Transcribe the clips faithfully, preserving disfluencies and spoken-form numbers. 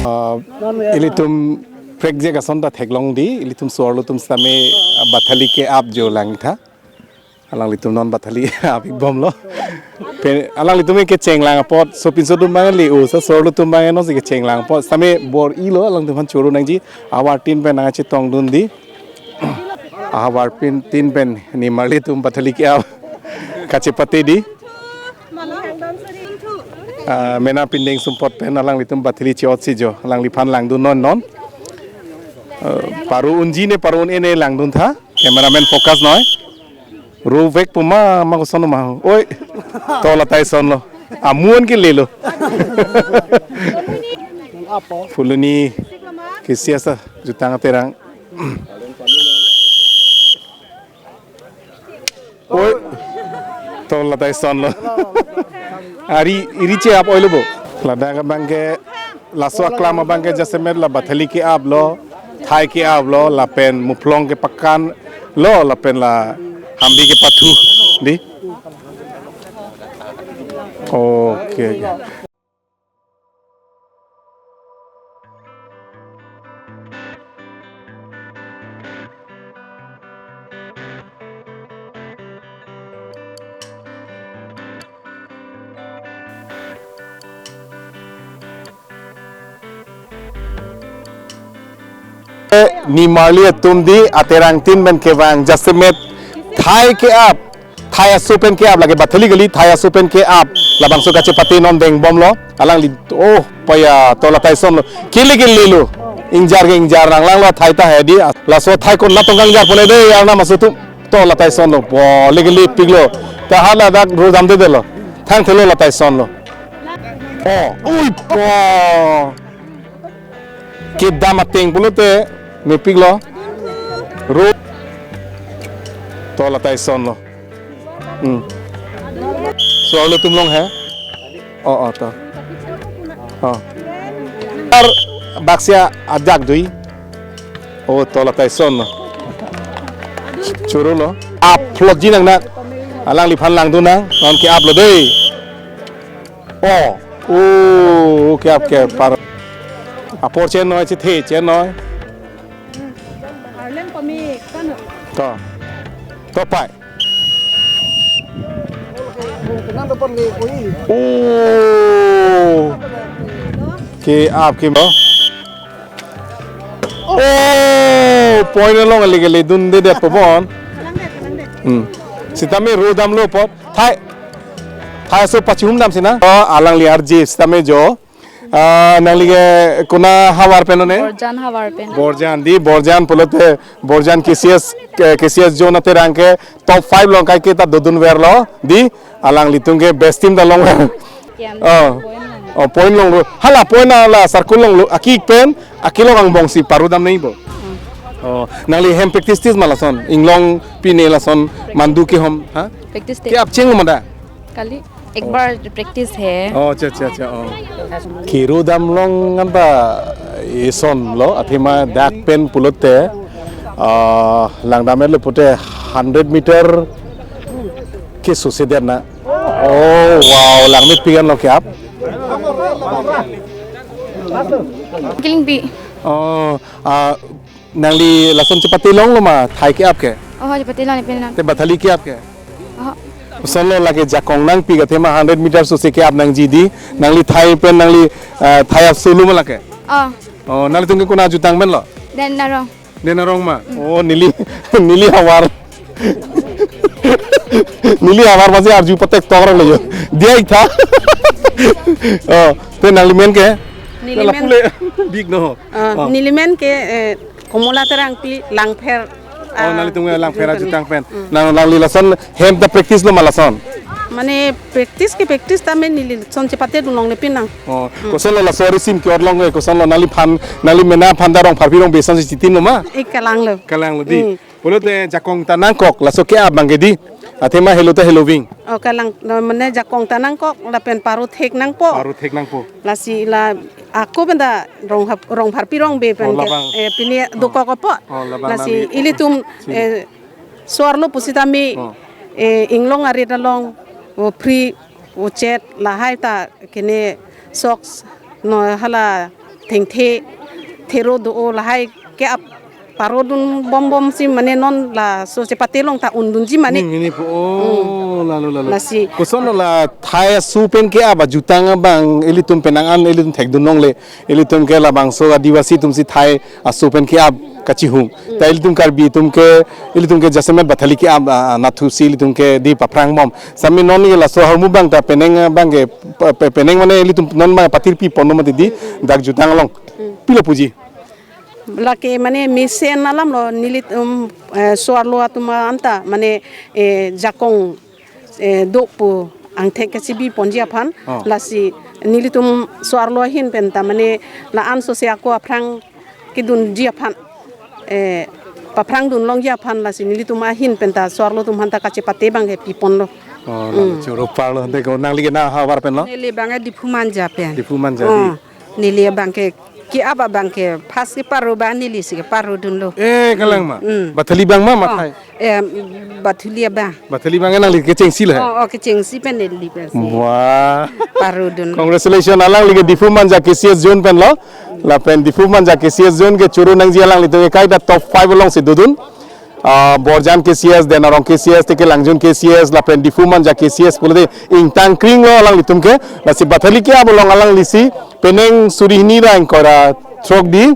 Ah, ilitum prekjak ason ta theklong di, ilitum so-arlo atum sitame, ah, bathali ke-ap jo langtha. Alanglitum non bathali ap-ik bomlo. Pen alanglitum kecheng lang apot, sopinso atum abang le-o, so-arlo atum abang non si kecheng lang apot. Sitame bor-ilo, alangtum aphan choro nangji, ahavar tin pen nangchetongdun di. Ahavar pin tin pen nimarli atum bathali ke-ap kachepate di. Ah, mena pindeng sumpot pen alanglitum bathali che-otsi jo. Alangliphan langdun non non. Ah, paro unji ne paro un-e ne langduntha. Cameraman focus noi. Rovek puma ma koson ma. Oi. To la ta isonlo. Amu-an ke lelo. Phuloni K C S ta jutang aterang. Oi. To la ta isonlo. Ari iri che-ap oilo bo. Ladak abang ke laso aklam abang ke jasemet la bathali ke-aplo, thai ke-aplo, lapen muphlong kepakanlo, lapen la hambi kepathu di. Okay. Nimarli atum di aterang tin pen kevang jasemet thai ke-ap, thai aso pen ke-ap, lake bathali kali, thai aso pen ke-ap, labangso kachepate non deng bomlo. Alangli, oh, paya, to la ta isonlo. Kili kili lo. Ingjar ke ingjar nang langlo, thai ta he di. Laso thai konat tong kangjar pone de, arnam aso atum. To la ta isonlo. Bo, ligi lipiklo. Ta hala dak ro damdedetlo. Thangthelo la ta isonlo. Oh, ui, po. Kedam ateng pulote mepiklo. Ro. To la ta isonlo. Hmm. So-arlo atum long he. Oh, oh, to. Oh. Ar baksia ajak dui. Oh, to la ta isonlo. Choro lo. Ap phlotji nang nak. Alangliphan langdun nang. Non ke-aplo dei. Oh. Oh, ke-ap ke par. Apor chen noi, chethe chen noi. To. To pai. Oh. Ke-ap ke mo. Oh, point along ali ke ledundedet po bon. Hmm. Sitame ro damlo apot. Thai. Thai aso pachihum dam sina. Oh, alangli arje sitame jo. Ah, nangli ke konat havar pen one? Borjan havar pen. Borjan di, Borjan pulote, Borjan K C S, eh, K C S zone aterang ke top five along kaike ta dodunverlo di, alanglitum ke best team ta longver. Kiam. Oh. Point long. Oh, point longlo. Hala point la circle longlo. Aki pen, aki along angbong si paro dam nangji bo. Hmm. Oh, nangli hem practice tis ma lason. Inglong pine lason mandu kehom, ha? Practice te. Ke-ap chenglo ma da? Kali. Ek bar practice he. Oh, acha, acha, acha. Oh. Ke ro dam long anta isonlo, athema dak pen pulote, ah, langdam-etlo pute hundred meter ke susedet na. Oh, wow, langmepik anlo ke-ap. Kilingpi. Oh, ah, nangli lason chepate longlo ma, thai ke-ap ke? Oh, chepate long pen lang. Te bathali ke-ap ke? Oh. Kosonlo lake jakong nangpik athema hundred meter suse ke-ap nangji di, nangli thai pen nangli, ah, thai ap solo ma lake? Oh. Oh, nanglitum ke konat jutang penlo? Den Narong. Den Narong ma? Mm. Oh, neli, neli havar. Neli havar masi arju patek tok rang lejo. Dia ik tha. Oh, te nangli men ke? Neli men. Pule big no. Ah, oh. Neli men ke, eh, Komola Terangpi Langpher. Oh, ah, nangli tum Langpher jutang pen. Jutang pen. Mm. Nang, nangli lason hem ta practice lo ma lason? Mane practice ke practice ta men neli lason chepate dun longle pin nang. Oh, mm. Kosonlo laso risim ke-or long, eh, kosonlo nangliphan, nangli mena aphan ta Rongpharpi Rongbe ason si chitinlo ma? Ik kalanglo. Kalanglo di. Mm. Pulote jakong ta nangkok, laso ke-ap abang ke di. Athema helo ta heloving. Oh, kalang, mane jakong ta nangkok, lapen paro thek nangpo. Paro thek nangpo. Lasi la ako pen ta Rong hap-, Rongpharpi Rongbe pen. Oh, ke, labang. Eh, pine dokok apot. Oh, labang. Lasi nangli ilitum, sini. Eh, so-arlo pusitame, oh, eh, inglong arit along, oh, free, oh, chet, lahai ta kene socks, no, hala thengthe thero do-o lahai ke-ap parodun bombom si mane non laso chepate along ta undunji mane. Ning, nini po. Oh, lalo, lalo. Lasi. Koson la thai aso pen ke-ap ajutang abang ilitum penang an ilitum thekdun longle. Ilitum ke labangso Adivasi atum si thai aso pen ke-ap kachihung. Ta ilitum Karbi atum ke, ilitum ke jasemet bathali ke-ap, ah, nathu si ilitum ke dei paphrang bom. Sami non ke laso ahormu abang ta penang abang ke, pe-, pe-, penang mane ilitum non abang patirpi ponlo mati dei dak jutang along. Pilo puji. Lake mane mesen alam lo nelitum, eh, so-arlo atum anta mane, eh, jakong, eh, do pu angthek kachibi ponji aphan. Oh. Lasi nelitum so-arlo ahin pen ta mane la-an so se ako aphrang kedunji aphan, eh, paphrang dun longji aphan lasi nelitum ahin pen ta so-arlo atum aphan ta kachepate abang ke pi ponlo. Oh, la, hmm, choro parlo ante ko nangli ke na havar pen lo? Neli abang ke Diphu Manja pen. Diphu Manja. Oh, di. Neli abang ke ke-ap abang ke first ke paro abang neli si ke parodunlo. Eh, kalang ma. Hmm. Bathali abang ma, oh, mathai. Eh, bathali abang. Bathali abang nangli kechengsi lo he. Oh, oh, kechengsi pen neli pen si. Wah. Parodun. Congratulations, alangli ke Diphu Manja K C S zone pen lo. Lapen Diphu Manja K C S zone ke choro nangji alanglitum ke kaita top five along si dodun. Ah, Borjan K C S, Denarong K C S, teke Langjun K C S, lapen Diphu Manja K C S, pulote ingtang kring lo alanglitum ke, lasi bathali ke-ap along alangli si, penang suri hini ra ingkoi ra throk dei,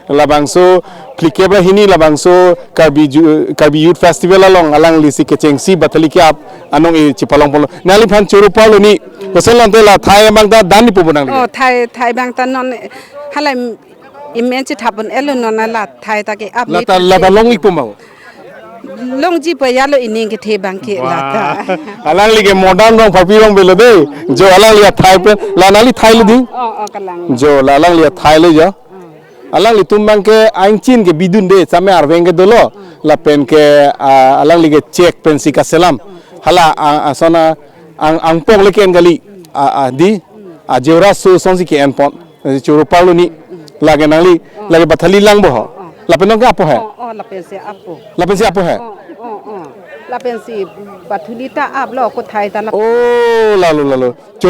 labangso phlikep ra hini labangso Karbi Ju-, Karbi Youth Festival along alangli si kechengsi bathali ke-ap anong e chipalong ponlo. Nangliphan choro parlo ni, koson lo ante la thai abang ta dan ni pu bonang ni. Oh, thai, thai abang ta non, halai imen chethap un-elo non la thai ta ke-ap. Lata, lata long-ik pu ma? Longji pu ya lo ining kethe abang ke. Wah. Lata. Alangli ke modern rong papi rong belo dei. Jo alangli athai pen. La nangli thailo dei. Oh, oh, kalang. Jo la alangli athailo jo. Hmm. Alanglitum abang ke ingchin ke bidun dei, sami arveng ke dolo. Hmm. Lapen ke, ah, alangli ke chek pensi kaselam. Hala, ah, ah, sona ang, angpong le ke-en kali. Ah, ah, dei. Ah, jeora so asonsi ke-en pon. Eh, choro parlo ni. Lake nangli, lake bathali lang bo ho. Oh, oh. Lapen nang ke-ap po he? Oh, oh, lapen si ap po. Lapen si ap po he? Oh, oh, oh. Lapen si bathali ta ap lo, ko thai ta la. Oh, lalo, lalo. Cho-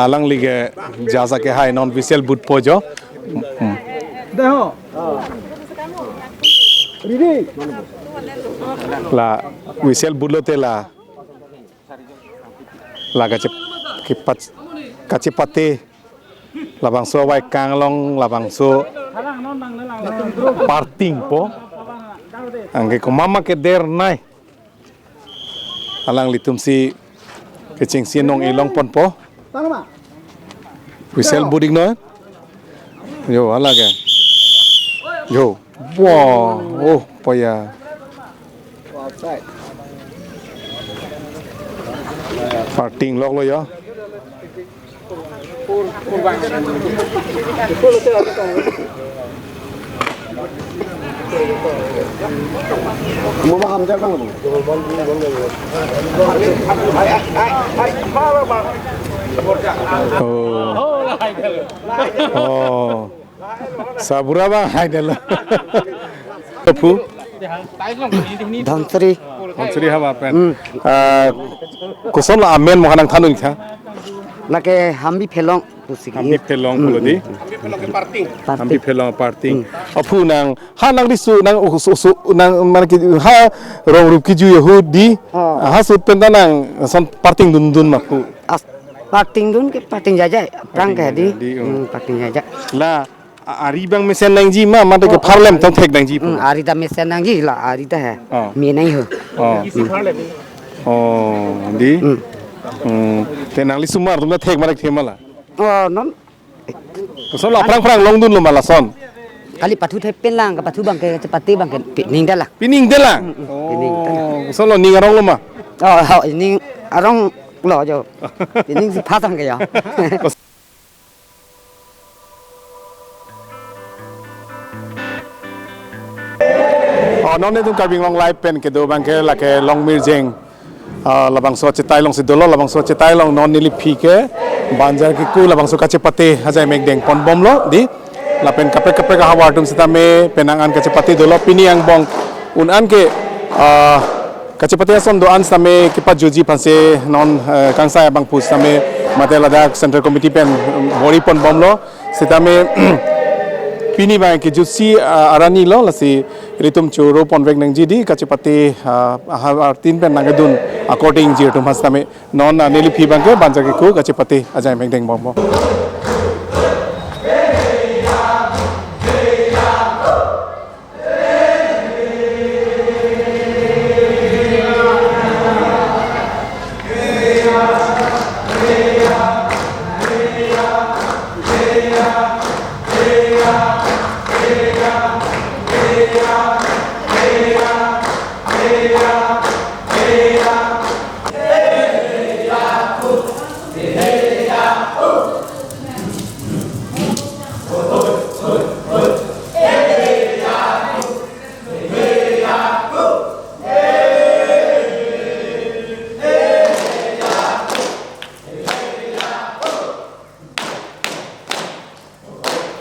Alangli ke jaja ke hai non whistle but po jo. Hmm. La whistle but lote la La kache-, kepat-, kachepate labangso Waikang along labangso parting po. Anke komat ma ke der nai. Alanglitum si kechengsi nong-e longponpo. Whistle bu dik noi. Yo, hala ke. Yo. Wow. Oh, paya. Parting loklo yo. Oh. Oh. Sabura bang hai delo. Aphu? Dhansiri. Dhansiri ha ba pen. Hmm. Ah, koson lo amen mo kanang thanun tha? Lake Hambi Phelong pusi ke. Hambi Phelong Hmm, pulo di? hmm, hmm. Parting. Hambi Phelong parting. Hmm. Aphu nang, ha nang disu, nang usu, usu, nang mana ke, ha rong rup kiju Yahudi. Oh. Ha sut pen ta nang son parting dundun ma aphu. As, parting dun ke parting jajai. Prang Parting ke di. jajai di, oh. Hmm, parting jajai. La, a-, ari bang mesen nangji ma, mate ke Oh, pharlem oh. tong thek nangji Hmm, aphu. ari ta mesen nangji la, ari ta he. Oh. Me nang ho. Oh. Hmm. Oh, di. Hmm. Hmm. Te nangli sumar atum ta thek ma thek ma la. Oh, non. Koson lo aphrang phrang longdunlo ma lason? Kali pathu thek pen lang, kapathu bang ke, chepate bang ke, pining ta lang. Pining ta lang? Mm, mm, pining ta lang. Oh, koson lo ning aronglo ma? Oh, oh, ning aronglo jo. Pining si phasang ke ya. Oh, non netum Karbi Anglong Live pen kedo bang ke lake Longmirjeng. Ah, labangso achetai alongsi dolo, labangso achetai along non neliphi ke Banjar Keku labangso kachepate ajai mekdeng ponbomlo di. Lapen kaprek kaprek ahavar atum sitame penang an kachepate dolo, pini angbong un-an ke, ah, kachepate ason do-an sitame kepajutji aphansi non, eh, kangsai abangphu sitame mate ladak Central Committee pen bor-i ponbomlo. Sitame pini bang kejutsi, ah, arni lo, lasi ilitum choro ponvek nangji di, kachepate, ah, ahavar tin pen nangkedun according jirtum aphan sitame non, ah, neliphi bang ke Banjar Keku kachepate ajai mekdeng bomlo.